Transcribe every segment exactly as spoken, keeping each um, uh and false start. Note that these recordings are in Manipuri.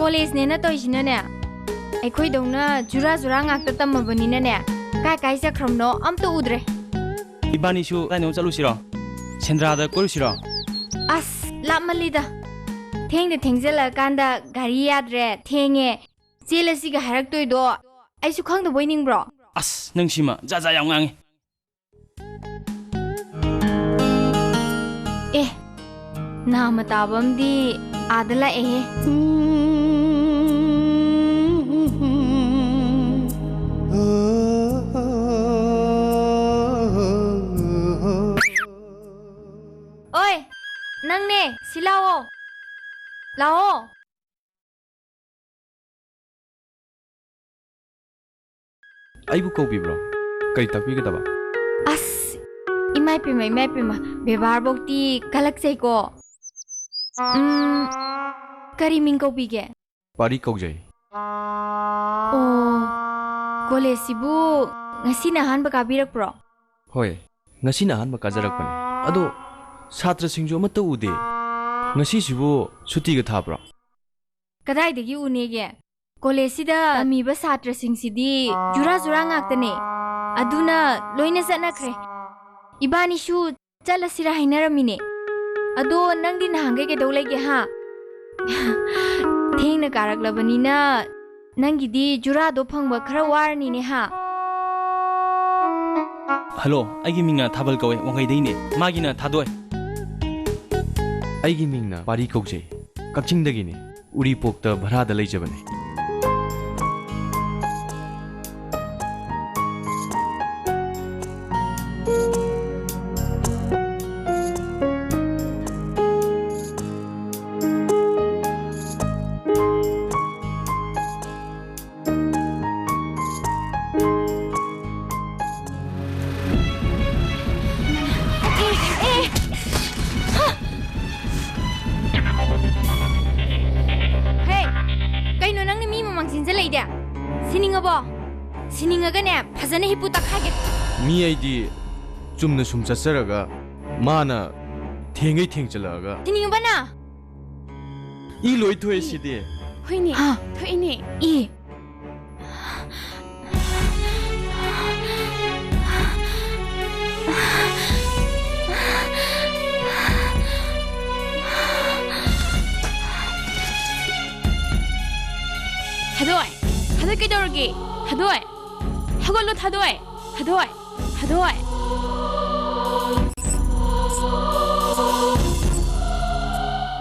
ꯀꯣꯂꯦꯖꯅꯦꯅ ꯇꯧꯔꯤꯁꯤꯅꯅꯦ, ꯑꯩꯈꯣꯏꯗꯧꯅ ꯖꯨꯔꯥ ꯖꯨꯔꯥ ꯉꯥꯛꯇ ꯇꯝꯃꯕꯅꯤꯅꯅꯦ, ꯀꯥꯏ ꯀꯥꯏ ꯆꯠꯈ꯭ꯔꯕꯅꯣ ꯑꯝꯇ ꯎꯗ꯭ꯔꯦ꯫ ꯏꯕꯥꯅꯤꯁꯨ ꯀꯗꯥꯏꯅꯣ ꯆꯠꯂꯨꯁꯤꯔꯣ? ꯁꯦꯟꯗ꯭ꯔꯥꯗ ꯀꯣꯏꯔꯨꯁꯤꯔꯣ? ꯑꯁ, ꯂꯥꯞꯃꯜꯂꯤꯗ꯫ ꯊꯦꯡꯗ ꯊꯦꯡꯖꯜꯂꯛꯑꯀꯥꯟꯗ ꯒꯥꯔꯤ ꯌꯥꯗ꯭ꯔꯦ, ꯊꯦꯡꯉꯦ, ꯆꯦꯜꯂꯁꯤꯒ ꯍꯥꯏꯔꯛꯇꯣꯏꯗꯣ ꯑꯩꯁꯨ ꯈꯪꯗꯕꯣꯏ ꯅꯤꯡꯕ꯭ꯔꯣ? ꯑꯁ, ꯅꯪ ꯁꯤꯃ ꯖꯥꯠ ꯖꯥꯠ ꯌꯥꯝ ꯉꯥꯡꯉꯤ꯫ ꯑꯦ, ꯅꯥꯃ ꯇꯥꯕ ꯑꯃꯗꯤ ꯑꯥꯗ ꯂꯥꯛꯑꯦꯍꯦ꯫ ꯑꯣꯏ, ꯅꯪꯅꯦ, ꯁꯤ ꯂꯥꯛꯑꯣ꯫ ꯂꯥꯛꯑꯣ꯫ ꯑꯩꯕꯨ ꯀꯧꯕꯤꯕ꯭ꯔꯣ? ꯀꯔꯤ ꯇꯥꯛꯄꯤꯒꯗꯕ? ꯑꯁ, ꯏꯃꯥꯏ ꯄꯦꯝꯃ, ꯏꯃꯥꯏ ꯄꯦꯝꯃ, ꯕꯦꯕꯥꯔꯕꯧꯇꯤ ꯀꯜꯂꯛꯆꯩꯀꯣ꯫ ꯎꯝ, ꯀꯔꯤ ꯃꯤꯡ ꯀꯧꯕꯤꯒꯦ? ꯄꯥꯔꯤ ꯀꯧꯖꯩ꯫ ꯑꯣ, ꯀꯣꯂꯦꯖꯁꯤꯕꯨ ꯉꯁꯤꯅ ꯑꯍꯥꯟꯕ ꯀꯥꯕꯤꯔꯛꯄ꯭ꯔꯣ? ꯍꯣꯏ, ꯉꯁꯤꯅ ꯑꯍꯥꯟꯕ ꯀꯥꯖꯔꯛꯄꯅꯦ꯫ ꯑꯗꯣ ꯁꯥꯇ꯭ꯔꯁꯤꯡꯁꯨ ꯑꯃꯠꯇ ꯎꯗꯦ꯫ ꯉꯁꯤꯁꯤꯕꯨ ꯁꯨꯇꯤꯒ ꯊꯥꯕ꯭ꯔꯣ? ꯀꯗꯥꯏꯗꯒꯤ ꯎꯅꯦꯒꯦ? ꯀꯣꯂꯦꯖꯁꯤꯗ ꯇꯝꯃꯤꯕ ꯁꯥꯇ꯭ꯔꯁꯤꯡꯁꯤꯗꯤ ꯖꯨꯔꯥ ꯖꯨꯔꯥ ꯉꯥꯛꯇꯅꯦ꯫ ꯑꯗꯨꯅ ꯂꯣꯏꯅ ꯆꯠꯅꯈ꯭ꯔꯦ꯫ ꯏꯕꯥꯅꯤꯁꯨ ꯆꯠꯂꯁꯤꯔꯥ ꯍꯥꯏꯅꯔꯝꯃꯤꯅꯦ꯫ ꯑꯗꯣ ꯅꯪꯗꯤ ꯅꯍꯥꯟꯈꯩ ꯀꯩꯗꯧ ꯂꯩꯒꯦ, ꯍꯥ? ꯊꯦꯡꯅ ꯀꯥꯔꯛꯂꯕꯅꯤꯅ ꯅꯪꯒꯤꯗꯤ ꯖꯨꯔꯥꯗꯣ ꯐꯪꯕ ꯈꯔ ꯋꯥꯔꯅꯤꯅꯦ, ꯍꯥ? ꯍꯜꯂꯣ, ꯑꯩꯒꯤ ꯃꯤꯡꯅ ꯊꯥꯕꯜ ꯀꯧꯋꯦ, ꯋꯥꯡꯈꯩꯗꯩꯅꯦ꯫ ꯃꯥꯒꯤꯅ ꯊꯥꯗꯣꯏ꯫ ꯑꯩꯒꯤ ꯃꯤꯡꯅ ꯄꯥꯔꯤ ꯀꯧꯖꯩ, ꯀꯛꯆꯤꯡꯗꯒꯤꯅꯤ꯫ ꯎꯔꯤꯄꯣꯛꯇ ꯚꯔꯥꯗ ꯂꯩꯖꯕꯅꯦ꯫ ꯍꯦ! ꯀꯩꯅꯣ ꯅꯪꯅ ꯃꯤ ꯃꯃꯥꯡ ꯆꯦꯟꯖꯜꯂꯛꯏꯗꯤ? ꯁꯤꯅꯤꯡꯉꯕꯣ? ꯁꯤꯅꯤꯡꯉꯒꯅꯦ, ꯐꯖꯅ ꯍꯤꯞꯄꯨ, ꯇꯛꯈꯥꯏꯒꯦ꯫ ꯃꯤ ꯑꯩꯗꯤ ꯆꯨꯝꯅ ꯁꯨꯝ ꯆꯠꯆꯔꯒ, ꯃꯥꯅ ꯊꯦꯡꯒꯩ ꯊꯦꯡꯖꯜꯂꯛꯑꯒ꯫ ꯁꯤꯅꯤꯡꯉꯕ ꯅꯪ? ꯏ ꯂꯣꯏ ꯊꯣꯛꯑꯦ ꯁꯤꯗꯤ꯫ ꯊꯣꯛꯏꯅꯦ꯫ ꯍꯥ? ꯊꯣꯛꯏꯅꯦ꯫ ꯏ꯫ ꯊꯥꯗꯣꯏ! ꯊꯥꯗꯣꯏ, ꯀꯩꯗꯧꯔꯒꯦ? ꯊꯥꯗꯣꯏ! ꯍꯧꯒꯠꯂꯣ, ꯊꯥꯗꯣꯏ! ꯊꯥꯗꯣꯏ! ꯊꯥꯗꯣꯏ!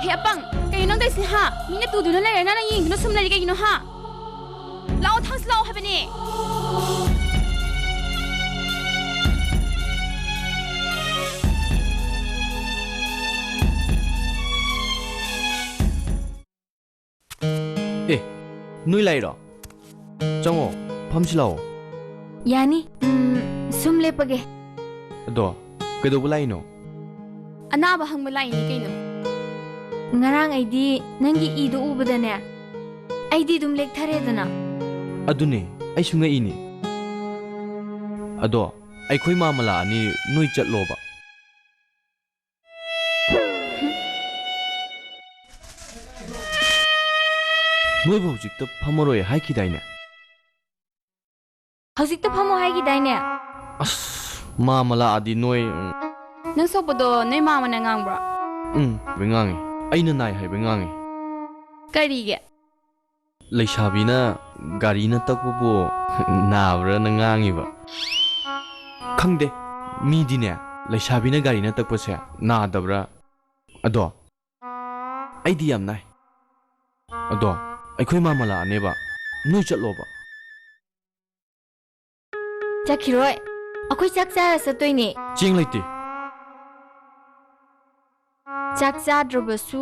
ꯍꯦ ꯑꯄꯪ! ꯀꯩꯅꯣ ꯅꯪ ꯇꯧꯏꯁꯤꯅ, ꯍꯥ? ꯃꯤꯅ ꯇꯨꯗꯨꯅ ꯂꯩꯔꯦ, ꯅꯪꯅ ꯌꯦꯡꯗꯨꯅ ꯁꯨꯝ ꯂꯩꯔꯤ ꯀꯩꯒꯤꯅꯣ, ꯍꯥ? ꯂꯥꯛꯑꯣ, ꯊꯥꯡꯁꯤ ꯂꯥꯛꯑꯣ ꯍꯥꯏꯕꯅꯦ! ꯑꯦ, ꯅꯣꯏ ꯂꯥꯛꯏꯔꯣ? ꯆꯪꯉꯣ, ꯐꯝꯁꯤ ꯂꯥꯛꯑꯣ꯫ ꯌꯥꯅꯤ, ꯎꯝ, ꯁꯨꯝ ꯂꯦꯞꯄꯒꯦ꯫ ꯑꯗꯣ, ꯀꯩꯗꯧꯕ ꯂꯥꯛꯏꯅꯣ? ꯑꯅꯥꯕ ꯍꯪꯕ ꯂꯥꯛꯏꯅꯤ ꯀꯩꯅꯣ꯫ ꯉꯔꯥꯡ ꯑꯩꯗꯤ ꯅꯪꯒꯤ ꯏꯗꯣ ꯎꯕꯗꯅꯦ, ꯑꯩꯗꯤ ꯑꯗꯨꯝ ꯂꯦꯛꯊꯔꯦꯗꯅ꯫ ꯑꯗꯨꯅꯦ, ꯑꯩꯁꯨ ꯉꯛꯏꯅꯦ꯫ ꯑꯗꯣ, ꯑꯩꯈꯣꯏ ꯃꯥꯝꯃ ꯂꯥꯛꯑꯅꯤ, ꯅꯣꯏ ꯆꯠꯂꯣꯕ꯫ ꯅꯣꯏꯕꯨ ꯍꯧꯖꯤꯛꯇ ꯐꯝꯃꯔꯣꯏ ꯍꯥꯏꯈꯤꯗꯥꯏꯅꯦ? ꯍꯧꯖꯤꯛꯇ ꯐꯝꯃꯣ ꯍꯥꯏꯈꯤꯗꯥꯏꯅꯦ? ꯑꯁ, ꯃꯥꯝꯃ ꯂꯥꯛꯑꯗꯤ ꯅꯣꯏ, ꯎꯝ꯫ ꯅꯪ ꯁꯣꯛꯄꯗꯣ ꯅꯣꯏ ꯃꯥꯝꯃꯅ ꯉꯥꯡꯕ꯭ꯔꯣ? ꯎꯝ, ꯉꯥꯡꯉꯤ꯫ ꯑꯩꯅ ꯅꯥꯏ ꯍꯥꯏꯕ ꯉꯥꯡꯉꯤ꯫ ꯀꯔꯤꯒꯤ? ꯂꯩꯁꯥꯕꯤꯅ ꯒꯥꯔꯤꯅ ꯇꯛꯄꯕꯨ ꯅꯥꯕ꯭ꯔꯥꯅ ꯉꯥꯡꯉꯤꯕ꯫ ꯈꯪꯗꯦ, ꯃꯤꯗꯤꯅꯦ, ꯂꯩꯁꯥꯕꯤꯅ ꯒꯥꯔꯤꯅ ꯇꯛꯄꯁꯦ ꯅꯥꯗꯕ꯭ꯔꯥ? ꯑꯗꯣ ꯑꯩꯗꯤ ꯌꯥꯝ ꯅꯥꯏ꯫ ꯑꯗꯣ ꯑꯩꯈꯣꯏ ꯃꯥꯝꯃ ꯂꯥꯛꯑꯅꯦꯕ, ꯅꯣꯏ ꯆꯠꯂꯣꯕ꯫ ꯆꯠꯈꯤꯔꯣꯏ꯫ ꯑꯩꯈꯣꯏ ꯆꯥꯛ ꯆꯥꯔ ꯆꯠꯇꯣꯏꯅꯦ꯫ ꯆꯦꯡ ꯂꯩꯇꯦ꯫ ꯆꯥꯛ ꯆꯥꯗ꯭ꯔꯕꯁꯨ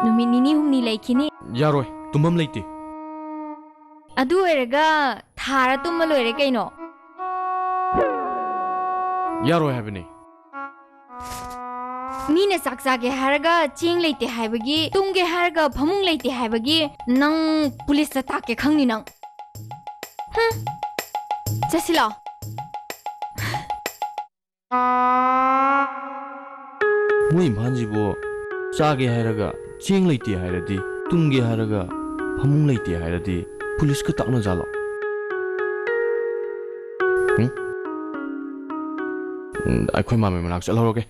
ꯅꯨꯃꯤꯠ ꯅꯤꯅꯤ ꯍꯨꯝꯅꯤ ꯂꯩꯈꯤꯅꯤ꯫ ꯌꯥꯔꯣꯏ, ꯇꯨꯝꯐꯝ ꯂꯩꯇꯦ꯫ ꯑꯗꯨ ꯑꯣꯏꯔꯒ ꯊꯥꯔ ꯇꯨꯝꯃ ꯂꯣꯏꯔꯦ ꯀꯩꯅꯣ꯫ ꯌꯥꯔꯣꯏ ꯍꯥꯏꯕꯅꯦ꯫ ꯃꯤꯅ ꯆꯥꯛ ꯆꯥꯒꯦ ꯍꯥꯏꯔꯒ ꯆꯦꯡ ꯂꯩꯇꯦ ꯍꯥꯏꯕꯒꯤ, ꯇꯨꯝꯒꯦ ꯍꯥꯏꯔꯒ ꯐꯃꯨꯡ ꯂꯩꯇꯦ ꯍꯥꯏꯕꯒꯤ ꯅꯪ ꯄꯨꯂꯤꯁꯇ ꯇꯥꯛꯀꯦ ꯈꯪꯅꯤ ꯅꯪ꯫ ꯍꯨꯝ꯫ ꯆꯠꯁꯤ ꯂꯥꯛꯑꯣ꯫ ꯃꯣꯏ ꯏꯝꯐꯥꯜꯁꯤꯕꯨ ꯆꯥꯒꯦ ꯍꯥꯏꯔꯒ ꯆꯦꯡ ꯂꯩꯇꯦ ꯍꯥꯏꯔꯗꯤ ꯇꯨꯝꯒꯦ ꯍꯥꯏꯔꯒ ꯐꯃꯨꯡ ꯂꯩꯇꯦ ꯍꯥꯏꯔꯗꯤ ꯄꯨꯂꯤꯁꯀ ꯇꯥꯛꯅꯖꯥꯠꯂꯣ? ꯎꯝ? ꯎꯝ, ꯑꯩꯈꯣꯏ ꯃꯥꯝꯃꯩ ꯃꯅꯥꯛ ꯆꯠꯍꯧꯔꯒꯦ꯫